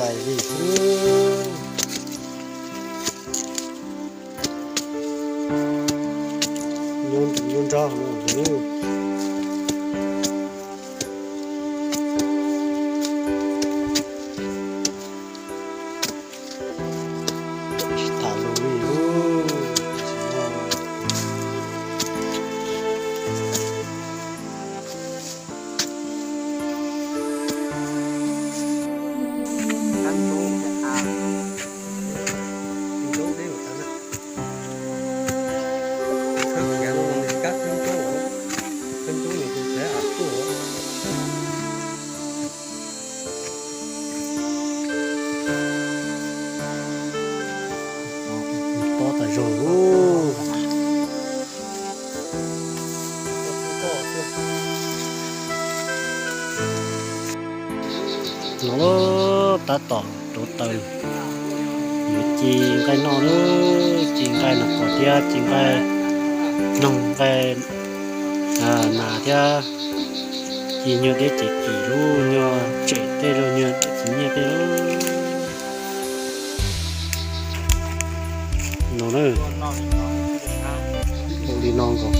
Ais li xwb. Nyob nrog nyob nrog no. Tsis tham lus li lub. Pob tas zog. No tab tom rauv taws, yuav ci nqaij noj lawm, ci nqaij noj qos thiab ci nqaij noog, nqaij nas thiab, ci nyuag dej ces kim lub nyuag tsem tej lub nyuag dej txiv nyiaj tej lub. No na, ua li no nkaus,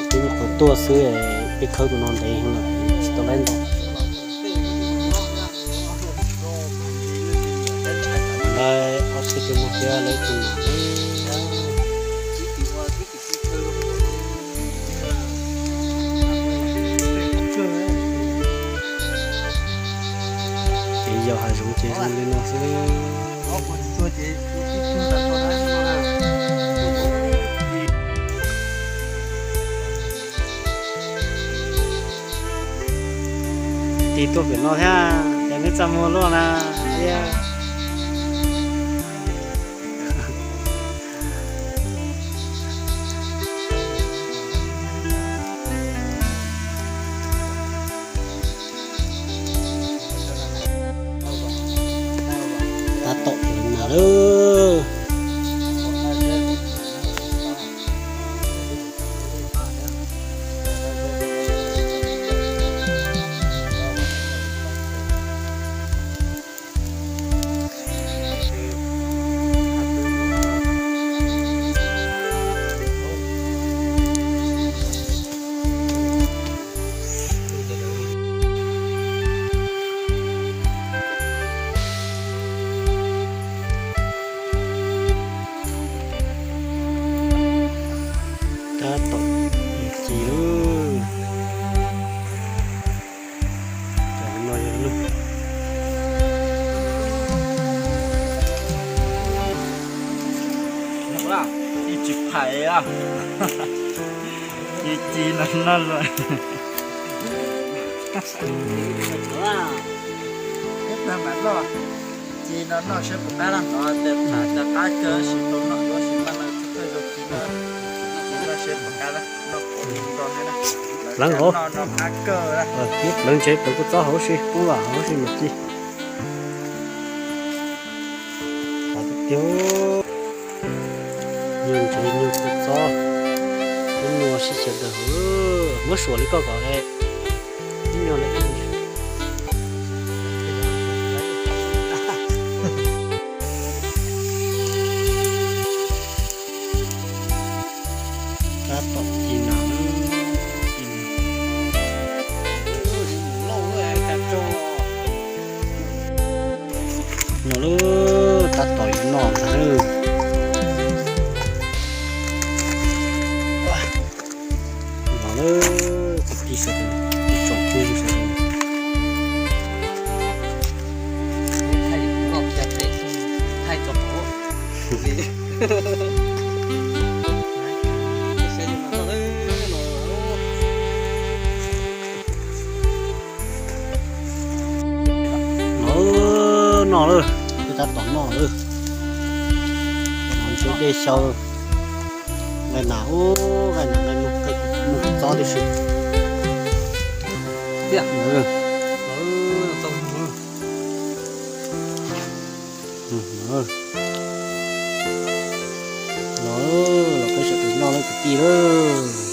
peb nyuam qhuav tuaj xwb, peb khawb tus no ntev heev lawm, tsis tau laib ntau. Laib ob txhiab cuaj leej thiab laib tus nas. Ces yog hav zoov ces zoo li no xwb. Tig tuaj pem no thiab, ces neb txaj muag luaj na. Tab tom lawm na lawm. Tab tom ci lawm. Cov no yog lub, ib tsis phais, ci ci no no los. Ci no noj seb puas qab na, hnov tias tham tias qab kawg, tab sis tau noj duab sis maj no txhob kawg zoo ci no, ci no seb puas qab na, noj qab li nko thiab na. Pleev hauv, noj qab kawg na. Muab pleev ntsev pleev kua txob hauv si, poob vam hauv si mas ci. Nyuag ntsev nyuag kua txob, ib nyuag sib xyaw daws hauv, muab suam li koj kom ib nyuag li. Tab tom ci nas, ci nas. No lawm, tab tom yuav noj ntag. No lawm, kwv tij sawv daws, ib tsoom phooj ywg sawv daws. No, noj lawm, peb tab tom noj lawm. Noj ntsev dej xyaw, nqaij nas, ub, nqaij nas nqaij noog, nqaij kua txob tib si. No, los peb sawv daws noj lawm kwv tij lawm.